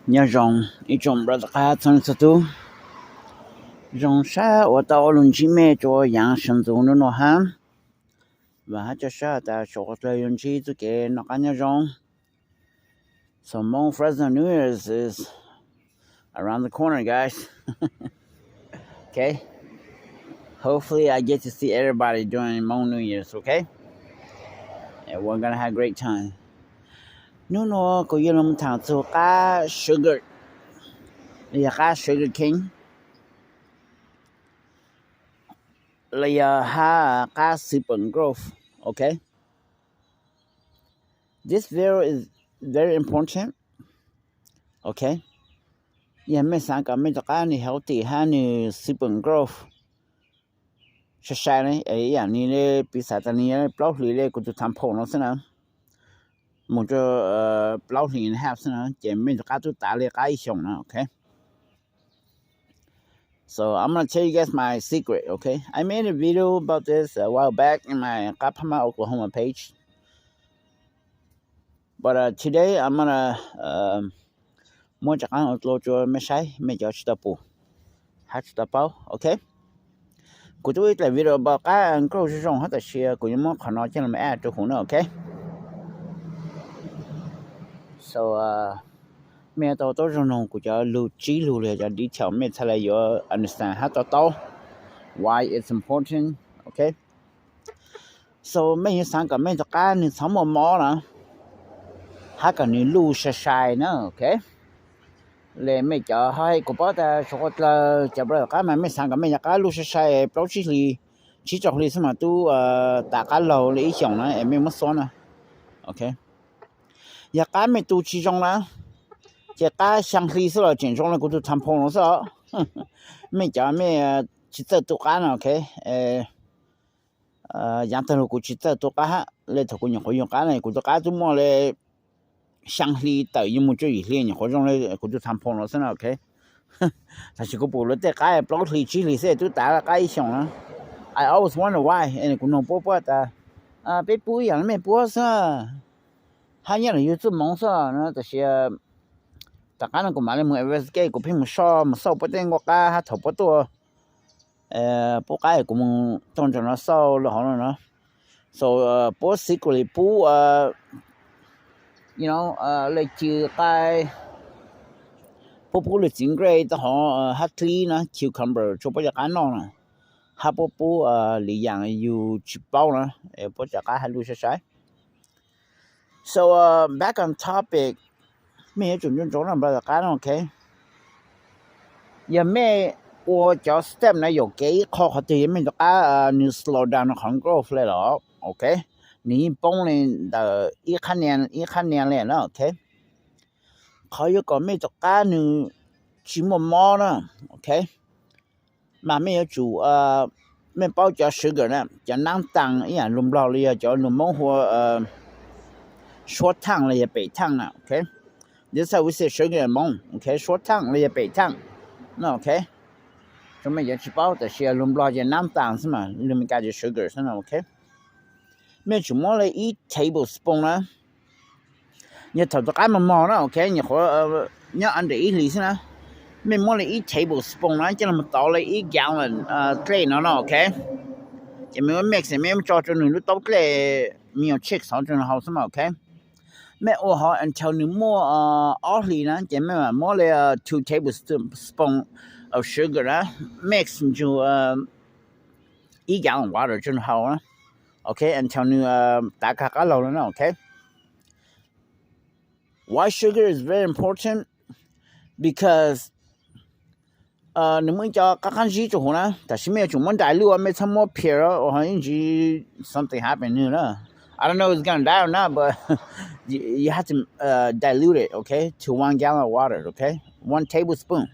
Nyob zoo ib tsoom brother qab txhua leej txhua tus. Zoo sab uas tau ua lug ntsib mej rua yaav sawv ntxuv nub nua hab. Vaam hab coj sab tas saum qhov dlawg yuav ntsib txuj kev noj qaab nyob zoo. So Hmong Fresno New Year's is around the corner, guys. Okay. Hopefully I get to see everybody during Hmong New Year's, okay? And we're gonna have a great time. Nub nua kuv yuav lug thaam txug qab sugar, los yog qab sugar cane, los yog hab qab Sipon Grove, okay? This video is very important, okay? Yog mej xaav kom mej rov qab nws healthy hab nws Sipon Grove sai sai ne, ib yaam nws le piv xav tas nws plaub hlis le kuv tug time pause no xwb na, moog rua plaub hlis and a half xwb na, ces mej rov qab tub tav le qab ib xyoos na, okay? So I'm gonna tell you guys my secret, okay? I made a video about this a while back in my Qab Phab Mab Oklahoma page. But uh, today I'm gonna uh, muab rov qab ua dlua rua mej saib, mej cov tsis tau pum hab tsis tau paub, okay? Kuv tub ib dlaim video about qab nkauj zoo zoo hab, tam sis kuv yuav muab qhov no coj lug add rua huv na, okay? So uh, mej yuav tau taub zoo noog kuv cov lug tsib lug los yog cov detail, mej txhaj le yuav understand hab to taub why it's important, okay? So mej yuav xaav kom mej rov qab nws txhob muaj mob na, hab kom nws luj sai sai na, okay? Le mej cov hab, kuv paub tas saum qhov dlawg cov brother qab mas mej xaav kom mej rov qab luj sai sai plaub tsib hlis, tsib rau hlis xwb mas tub tav qab laug le ib xyoos na es mej muab xuab na, okay? Yog qab mej tu tsis zoo na, ces qab xyaa hli xwb los tseem zoo le kuv tug time pause no xwb os. Mej cov mej tsis txawj tu qab na, okay? Yaav taag lug kuv tsis txawj tu qab hab, le thaum kuv nyuam qhuav yug qab na kuv tu qab tub muaj le xyaa hli tawm yuav moog rua yim hli nyuam qhuav zoo le kuv tug time pause no xwb na, okay? Tam sis kuv pum luag tej qab plaub hlis tsib hlis xwb tub tav le qab ib xyoos na. I always wonder why, kuv noog puab puab tas peb pub ib yaam le mej puab xwb, hab nyob le yug txuj moov xwb na, tam sis tom qab no kuv mam le moog investigate, kuv pheej moog soj moog xauj puab tej nkuaj qab hab thaum puab tuaj puab qab kuv moog tau ntsaum no xauj le hov no na. So puab secretly pub, you know, le ci qai, puab pub le txiv nqaij tau hov hab dlib na, cucumber rua puab cov qab noj na, hab puab pub le yaam yug tsis paub na, puab cov qab hab luj sai sai. So back on topic, mej yuav tsum nco ntsoov na brother qab no, okay? Yog mej ua cov step na yuam kev ib qho qhov twg yog mej rov qab nws slow down nws qhov growth le los, okay? Nws yeej poob le ntawm ib qhab nia ib qhab nia le na, okay? Qhov yuav kom mej rov qab nws tsis muaj mob na, okay, mas mej yuav tsum, mej paub cov sugar na, cov naab taas ib yaam lug Nplog los yog cov lug Moob hu ua suab thaaj los yog pem thaaj na, okay? This is how we say sugar in Hmong, okay? Suab thaaj los yog pem thaaj na, okay? Rua mej cov tsis paub, tam sis lug Nplog ces naab taas xwb mas lug Meskas ces sugar xwb na, okay? Mej yuav tsum muab le ib tablespoon na. Yog thaum rov qab mos mos na, okay, nyuam qhuav nyob under ib hlis xwb na, mej muab le ib tablespoon na coj lug tauv le ib gallon dlej no no, okay. Ces mej muab mix, mej muab tso rua nwg lub taub dlej, mej yuav check xov rua nwg hau xwb mas, okay. Mej ua hov until nwg muaj ob hlis na ces mej mam muab le two tablespoon of sugar na, mix ntsug ib gallon water rua nwg hau na, okay, until nwg tav kag qab laug le na, okay. Why sugar is very important? Because nwg muaj ib co qab qab zib rua huv na, tam sis mej yuav tsum muab dilute, mej txhob muab pure ua hov ib ntsis something happen nwg na. I don't know if it's gonna die or not, but you have to dilute it, okay, to one gallon of water, okay, one tablespoon.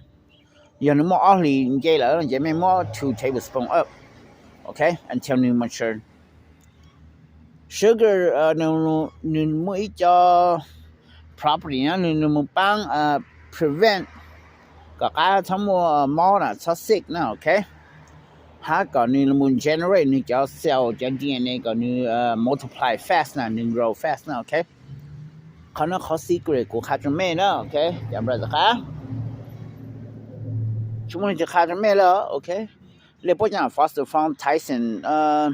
Yog nwg muaj ob hlis nce lawm ces mej muab two tablespoon up, okay, until nwg mature. Sugar nwg muaj ib co property na, nwg moog paab prevent kom qab txhob muaj mob na, txhob sick na, okay. Hab kom nwg moog generate nwg cov cell, cov D N A kom nwg multiply fast na, nwg grow fast na, okay. Qhov no qhov secret kuv qha rau mej na, ok, cov brother qab, tsis muaj leej twg qha rau mej lawm, ok. Li puab cov Foster Farms, Tyson, cov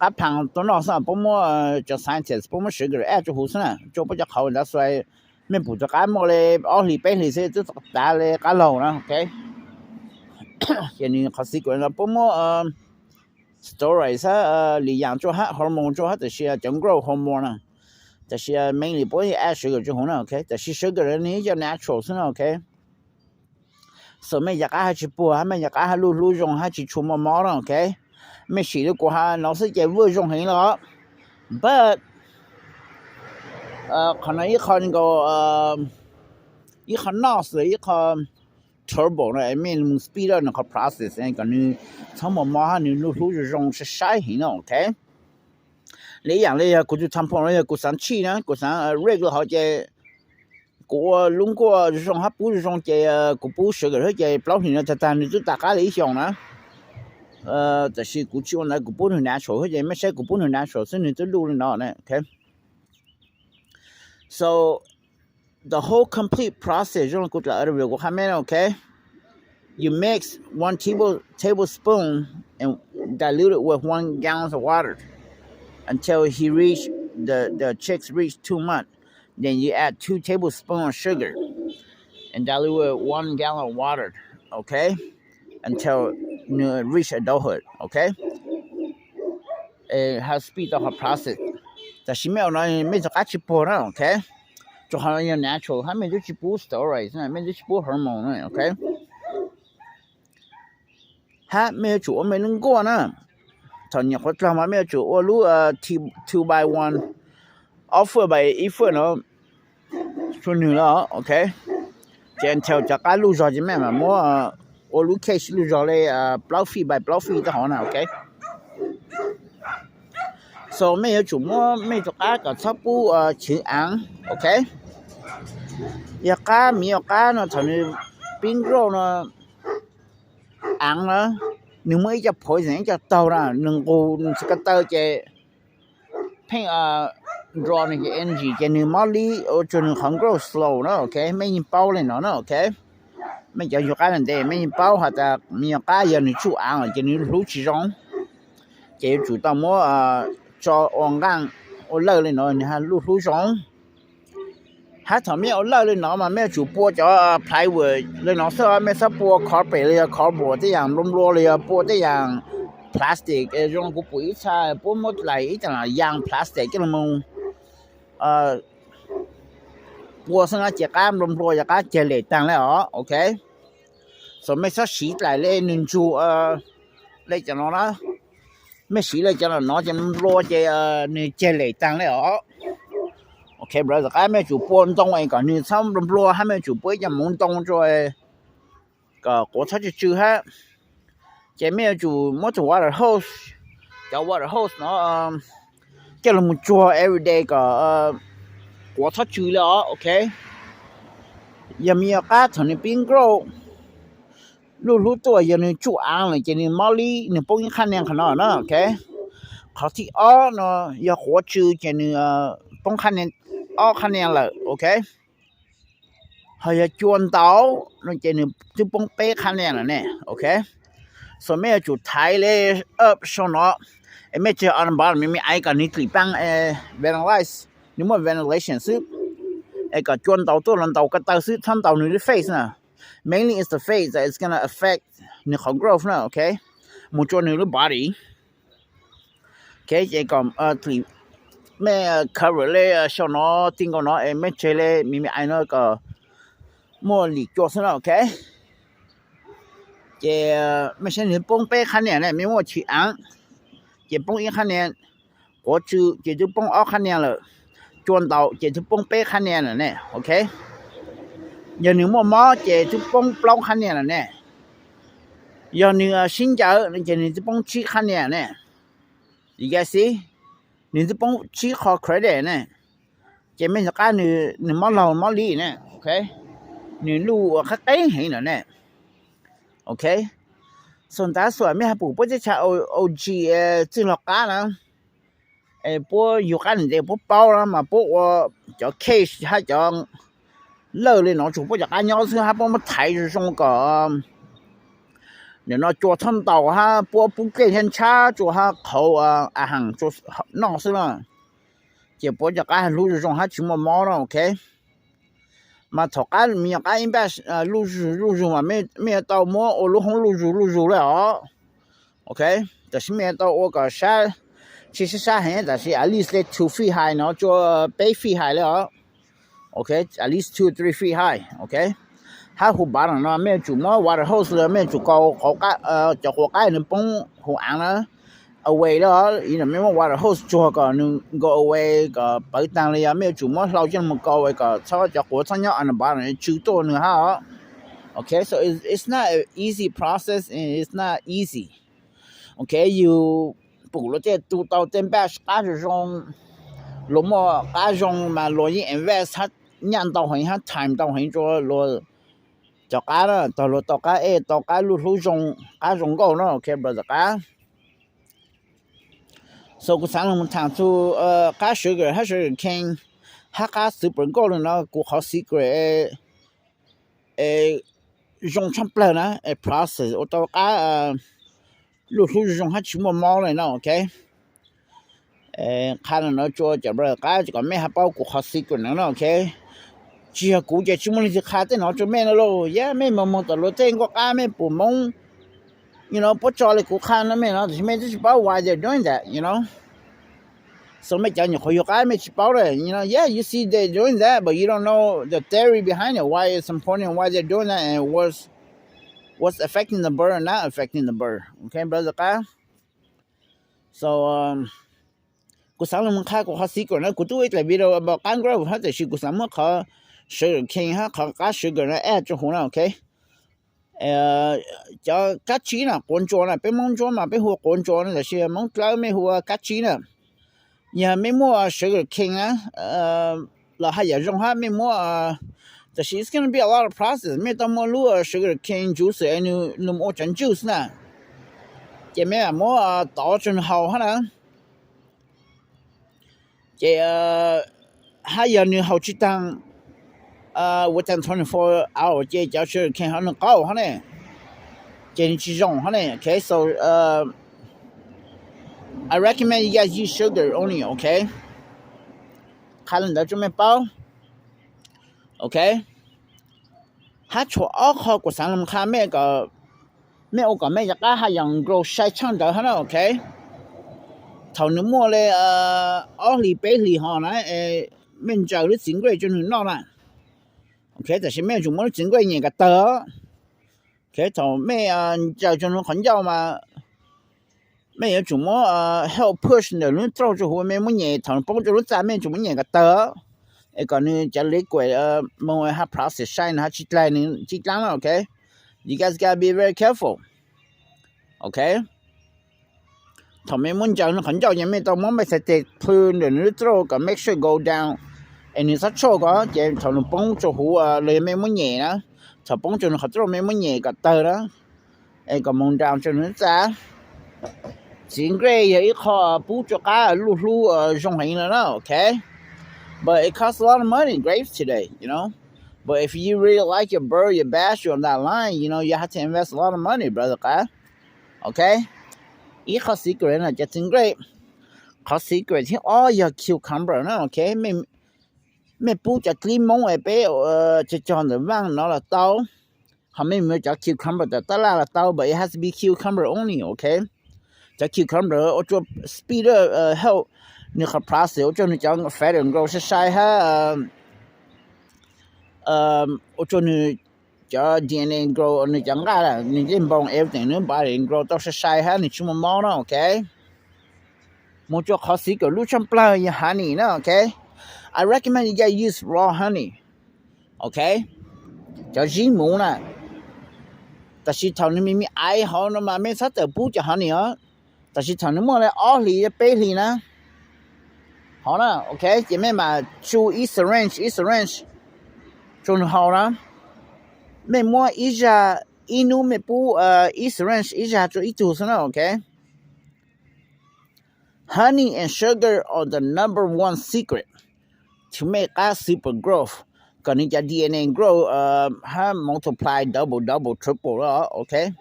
qab plhaas tuaj noj xwb, puab muab, cov scientist puab muab sugar add rua huv xwb na, rua puab cov qhauv ntawd xwb. Mej pum rov qab muaj li ob hlis peb hlis xwb twb tav li qab laug na, ok. Ces nws qhov secret no puab muab steroid hab li yaam rua hab hormone rua hab, tab sis cov growth hormone na, tab sis mainly puab add sugar rua huv na, ok. Tab sis sugar nws ib co natural xwb na, ok. So mej cov qab hab tsis puag hab mej cov qab hab luj hlub zoo hab tsis tshua muaj mob na, ok. Mej sim li kuv has no xwb ces vwj zoo heev lawm. But qhov no ib qho nkaus, ib qho noj xwb ib qho trouble no, mej mus speed up nws qhov process kom nws txhob muaj mob hab nws luj hlub zoo zoo saib saib heev no, ok. Li ib yaam li yog kuv tus tampon no yog kuv xaav tsij na, kuv xaav rig lug hov ces kuv ua lub nkuaj zoo zoo hab pub zoo zoo ces kuv pub sugar hab ces plaub hlis no tag tag nws twb tas qab li ib xyoos na. Tab sis kuv tsis ua ntawd, kuv pub nws natural hab ces mej saib kuv pub nws natural xwb nws twb luj li no, ok. So the whole complete process zoo li kuv dlaim review kuv qha mej, ok. You mix one table tablespoon and dilute it with one gallon of water until he reach the the chicks reach two months. Then you add two tablespoon of sugar and dilute with one gallon of water, okay, until nws reach adulthood, okay. Hab speed tau qhov process. Tab sis mej ua no mej rov qab tsis puag na, ok. Rua qhov no yog natural hab mej twb tsis pub steroid, mej twb tsis pub hormone na, ok. Hab mej yuav tsum ua mej lub nkuaj na. Thaum nyuam qhuav dlog mas mej yuav tsum ua lub two by one, ob foot by ib foot no rua nwg lawm, ok. Ces until cov qab luj zog ces mej mam muab ua lub cage luj zog li plaub feet by plaub feet rau hov na, ok. So mej yuav tsum muab mej tus qab kom txhob pub chwv aav, ok. Yog qab miv yog qab no thaum nws pib grow no, aav na, nws muaj ib co poison ib co taug na, nws nqus nws txiv ko taw ces pheej nrov nws cov energy ces nws mob li, ua rua nws qhov grow slow na, ok. Mej yeej paub li no na, ok. Mej cov yug qab ntev mej yeej paub has tas miv yog qab yog nws tsuj aav lawm ces nws hlub tsis zoo. Ces yuav tsum tau muab tso ua nqaaj ua lawj li no nws hab luj hlub zoo. Hab thaum mej ua lawj li no mas mej yuav tsum pua cov plywood li no xwb, mej txhob pua carpet li yog cardboard tej yaam nplua nplua li yog pua tej yaam plastic zoo kuv pum ib txha puab muab dlais ib txha yaam plastic coj los pua xwb na ces qab nplua nplua yog qab ceg lem taag le os, ok. So mej txhob siv dlais li nws ntsug li cov no na. Mej siv li cov no ces nplua ces nws ceg lem taag le os. Ok, brother qab mej yuav tsum pua ntoo es kom nws txhob nplua nplua hab mej yuav tsum pua ib co hmoov ntoo rua kom quav txhob tsw tsw hab. Ces mej yuav tsum muab tus water hose, cov water hose no coj los mus tsuag everyday kom quav txhob tsw le os, ok. Yog miv yog qab thaum nws pib grow luj hlub tuaj yog nws tsuj aav lawm ces nws mob li nws poob ib qhab niag qhov no na, ok. Qhov thib ob no yog quav tsw ces nws poob qhab niag, ob qhab niag lawm, ok. Ho yog cua ntaus no ces nws twb poob peb qhab niag lawm ne, ok. So mej yuav tsum thaiv li up sau no, es mej tseg on the bottom, mej me ais kom nws dlim paab ventilate, nws muaj ventilation xwb, es kom cua ntaus tuaj los ntaus ko taw xwb, txhob ntaus nws lub face na. Mainly is the face that is gonna affect nws qhov growth na, ok. Mus rua nws lub body. Ok, ces kom mej cover li sau no ti nkaus no es mej tseg li me me ais no kom muaj lim cua xwb na, ok. Ces mej saib nws poob peb qhab niag ne, mej muab chwv aav ces poob ib qhab niag, quav tsw ces twb poob ob qhab niag lawm, cua ntaus ces twb poob peb qhab niag lawm ne, ok. Yog nws muaj mob ces twb poob plaub qhab niag lawm ne. Yog nws sib ncaws ces nws twb poob tsib qhab niag ne. Yog xib, nws twb poob tsib qho credit ne. Ces mej rov qab nws mob laug mob li ne, ok. Nws luj ua qab qeeb heev lawm ne, ok. So ntawd xwb mej has pum puab teb chaws O G txwj laug qab na, puab yug qab ntev puab paub na mas puab ua cov case hab cov lawj le no tsuas puab cov qab nyob xwb hab puab muab thaiv zoo zoo kom nim no cua txhob ntaus hab puab pub dlej thiab ntshab tsua hab qhauv a haas noj xwb na. Ces puab cov qab hlub zoo zoo hab tsis muaj mob na, ok. Mas thaum qab me nyuam qab ib npaj luj zug luj zug mas mej yuav tau muab ua lub hoob luj zug luj zug le os. Ok, tab sis mej yuav tau ua kom sab, tsis sab sab heev tab sis at least le two feet high no tsua peb feet high le os. Ok, at least two three feet high, ok. Hab hu bav no mej yuav tsum muab water hose los mej yuav tsum kaus cov quav qab nws poob hu aav na away le os. Mej muab water hose tsuag kom nws go away kom pawv taag le, yog mej yuav tsum muab hlau coj mus kaus kom txhob cov quav txhob nyob on the bottom tsw tuaj nws hab os. Ok, so it's not an easy process and it's not easy. Ok, yus pum luag tej tu tau tej npaj qab zoo zoo, luag muaj qab zoo mas luag yeej invest hab nyaj ntau heev hab time ntau heev rua luag cov qab na, tog luag tau qab ej tau qab luj hlub zoo, qab zoo nkauj na, ok brother qab. So kuv xaav lug thaam txug qab sugar hab sugar cane hab qab super gold le no, kuv qhov secret zoo tshaj plawg na, process ua tau qab luj hlub zoo zoo hab tsis muaj mob le no, ok. Qha le no tsua cov brother qab kom mej hab paub kuv qhov secret no, ok. Tsis yog kuv ces tsis muaj leej twg qha tej no tsua mej no lauj. Yog mej moog moog tom luag tej nkuaj qab mej pum Moob, you know, puab tso le kuv qha no mej no tab sis mej twb tsis paub why they're doing that, you know. So mej cov nyuam qhuav yug qab mej tsis paub le, you know, yeah, you see they doing that but you don't know the theory behind it, why it's important, why they're doing that and what's, what's affecting the bird and not affecting the bird, ok brother qab. So kuv xaav lug moog qha kuv qhov secret no, kuv tub ib dlaim video about qab grow hab tab sis kuv xaav muab qhov sugar cane hab qhov qab sugar no add rua huv na, ok. Cov kab tsib na, quav ntsuas na, peb Moob Ntsuab mas peb hu ua quav ntsuas na tab sis Moob Dlawb mej hu ua kab tsib na. Yog mej muaj sugar cane na los haj yam zoo hab mej muab, tab sis it's gonna be a lot of process, mej tau muaj lub sugar cane juice es nws mus ua cov juice na, ces mej muab tov tsua nws haus hab na. Ces hab yog nws haus tsis taag within twenty four hour ces cov sugar cane ho nws qaub hab ne, ces nws tsis zoo hab ne, ok. So I recommend you guys use sugar only, ok. Qha le ntawd tsua mej paub, ok. Hab tshuav ob qho kuv xaav lug qha mej, mej ua kom mej cov qab haj yam grow sai tshaaj ntawd hab na, ok. Thaum nws muaj le ob hlis peb hlis ho na, mej ntsaws lub txiv nqaij tsua nws noj na, ok, tab sis mej yuav tsum muab lub txiv nqaij nyem kom tawg. Ok, thaum mej ntsaws tsua nws qhov ncauj mas mej yuav tsum muab help push ntawm lub throat tsua huv, mej muab nyem, thaum nws poob tsua lub txaj mej yuav tsum muab nyem kom tawg es kom nws cov liquid moog hab process sai nws hab tsis dlaig nws tsis dlaab na, ok. You guys gotta be very careful, ok. Thaum mej muab ntsaws nws qhov ncauj ces mej tau muab mej txhais tes plhw ntawm nws lub throat kom make sure go down es nws txhob choke ko, ces thaum nws poob tsua huv los yog mej muab nyem na, thaum poob tsua nws qhov throat mej muab nyem kom tawg na, es kom moog down tsua nws lub txaj. Txiv nqaij yog ib qho pub tsua qab luj hlub zoo heev le na, ok. But it costs a lot of money, grapes today, you know. But if you really like your bird, your bass, you're on that line, you know, you have to invest a lot of money, brother qab. Ok, ib qho secret na cov txiv nqaij. Qhov secret thib ob yog cucumber na, ok. Mej pub cov dlib Moob es peb cog cog ntawm vaaj no los tau, ho mej muab cov cucumber tawm tab laj los tau, but it has to be cucumber only, ok. Cov cucumber ua tsua speed up, help nws qhov process, ua tsua nws cov feather grow sai sai hab ua tsua nws cov D N A grow, nws cov nqaj, nws tej npoo everything, nws body grow tau sai sai hab nws tsis muaj mob na, ok. Moog tsua qhov secret lub tshaaj plawg yog honey na, ok. I recommend you guys use raw honey, ok. Cov zib muv na, tab sis thaum nws me me aiv hov no mas mej txhob tawm pub cov honey os. Tab sis thaum nws muaj le ob hlis peb hlis na, hov na, ok, ces mej mam tsu ib syringe, ib syringe tsua nws haus na. Mej muab ib zag, ib nub mej pub ib syringe ib zag tsua ib tug xwb na, ok. Honey and sugar are the number one secret to make qab super growth, kom nws cov D N A grow, hab multiply double, double, triple lawm, ok.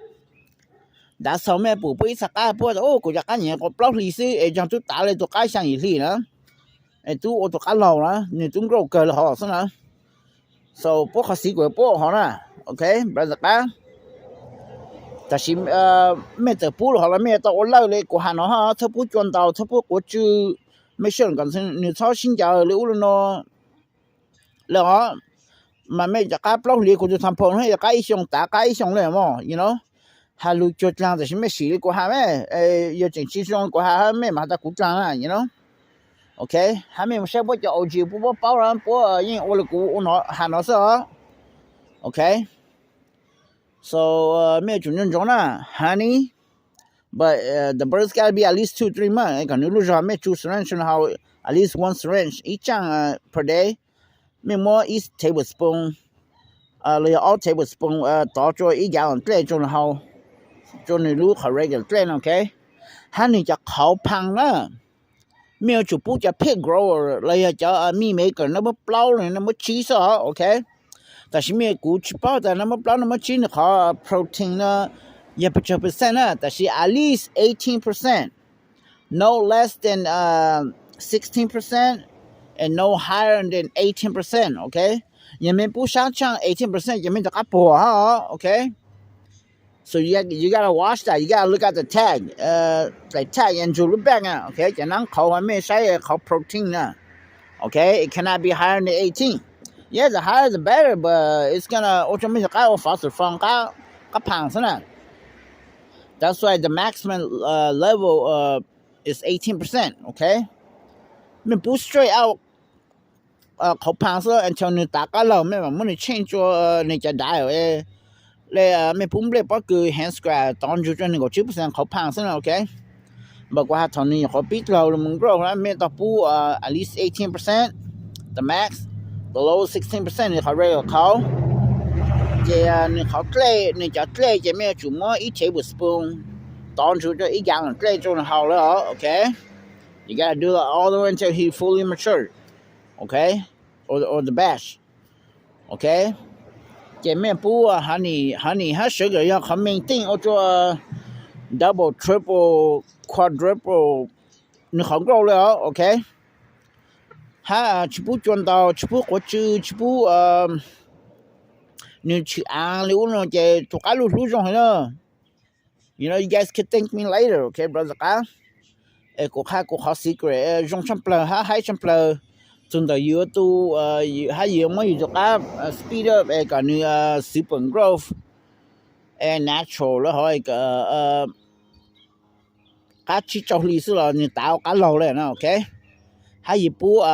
Dav xaus mej pum puab ib txha qab puab tas, kuv cov qab nyam quas plaub hlis xwb es yog tub tav le tus qab xyaa yim hli na, es tub ua tus qab laug na, nwg tub grow kawg le hov xwb na. So puab qhov xis kuas puab ua hov na, ok, brother qab. Tab sis mej txawm pub lawm hov los mej yuav tau ua lawj le kuv has no, txhob pub cua ntaus, txhob pub quav tsw, mej sure kom nwg txhob sib ncaws le ub le no le os. Mas mej cov qab plaub hlis kuv tus thav phoom no yog qab ib xyoos tav qab ib xyoos le mog, you know. Has lug cuag dlaag tab sis mej sim le kuv has mej, yog tseem tsi zoo kuv has mej mam has tas kuv dlaag na, you know. Ok, hab mej mus saib puab cov O G puab, puab paub na, puab yeej ua le kuv has no xwb os. Ok, so mej yuav tsum nco ntsoov na, honey, but the birds gotta be at least two, three months kom nws lub zog. Mej tsu syringe rua hau, at least one syringe, ib tsaaj per day. Mej muab ib tablespoon los yog ob tablespoon tov rua ib gallon dlej rua hau, rua nwg lub qhov regular dlej no, ok. Hab nwg cov qhauv phaas na, mej yuav tsum pub cov pig grower los yog cov meat maker, naj muab plaub los naj muab tsib xwb os, ok. Tab sis mej, kuv tsi paub tas naj muab plaub naj muab tsib nwg qhov protein no yog pes tsawg percent na, tab sis at least eighteen percent, no less than sixteen percent, and no higher than eighteen percent, ok. Yog mej pub sab tshaaj eighteen percent ces mej rov qab puag hab, ok. So you gotta watch that, you gotta look at the tag, tag ntsug lub bag na, ok. Cov naab qhauv mej saib qhauv protein na, ok, it cannot be higher than eighteen. Yeah, the higher the better, but it's gonna ua rua mej rov qab ua foster form qab phaas xwb na. That's why the maximum level is eighteen percent, ok. Mej pub straight out qhauv phaas xwb until nwg tav qab laug, mej mam muab nwg change rua nwg cov diet le mej pub nplej pob kws hand scrub tov ntsug rua nwg kaum tsib percent qhauv phaas xwb na, ok. But kuv has thaum nwg nyuam qhuav pib dlaug lug moog grow na, mej tau pub at least eighteen percent, the max, below sixteen percent nwg qhov regular qhauv. Ces nwg qhov dlej, nwg cov dlej ces mej yuav tsum muab ib tablespoon tov ntsug rua ib gallon dlej rua nwg hau le, ok. You gotta do that all the way until he fully mature, ok, or the batch, ok. Ces mej pub honey, honey hab sugar yog qhov main thing ua rua double, triple, quadruple nwg qhov grow le os, ok. Hab tsi pub cua ntaus, tsi pub quav tsw, tsi pub nwg tshwm aav le ub no ces tus qab lug hlub zoo heev na. You know, you guys can thank me later, ok, brother qab. Es kuv qha kuv qhov secret zoo tshaaj plawg hab haib tshaaj plawg txug ntawm yus tu, hab yus muab yus tus qab speed up es kom nwg super growth es natural le hov, qab tsib rau hli xwb los nwg tav ua qab laug le na, ok. Hab yus pub,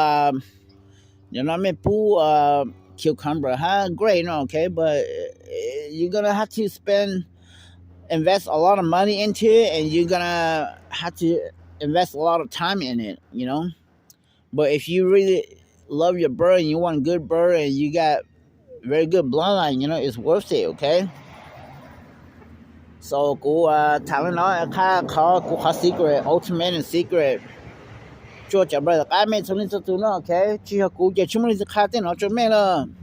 no mej pub cucumber hab grape no, ok, but you gonna have to spend, invest a lot of money into it, and you gonna have to invest a lot of time in it, you know. But if you really love your bird and you want good bird and you got very good bloodline, you know, it's worth it, okay? So kuv tham le no, qha qhov kuv qhov secret, ultimate secret rua cov brother qab mej txhua leej txhua tug no, ok? Tsi yog kuv ces tsi muaj leej twg qha tej no rua mej lawm,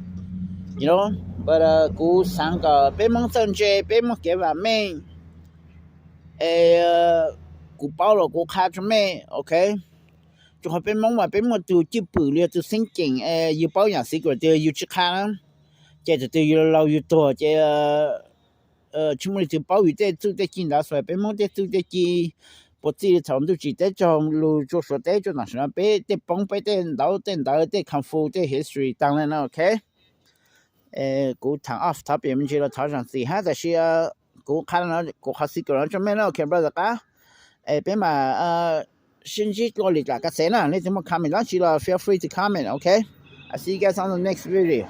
you know, but kuv xaav kom peb Moob txawj ntse, peb muaj kev vam meej, es kuv paub los kuv qha rua mej, ok? Rua qhov peb Moob mas peb muaj tug cwj pwm los yog tug xeeb ceem, yug paub yaam secret twg yug tsi qha na, ces thaum twg yug laug yug tuag ces tsi muaj leej twg paub yug tej txuj tej ci ntawd xwb. Peb Moob tej txuj tej ci puas txij li thaum ntuj tsim teb tsaug lug rua suav teb rua taam sim no, peb tej poob peb tej ntawv tej ntawv tej kung fu tej history taag le no, ok? Kuv tham off topic me ntsis los thov zaam txim hab, tab sis kuv qha kuv qhov secret no rua mej na, ok brother qab. Es peb mam sib ntsib dlua lwm dlaim ka xev na. Leej twg muaj comment dlaab tsi los feel free to comment, ok? I see you guys on the next video.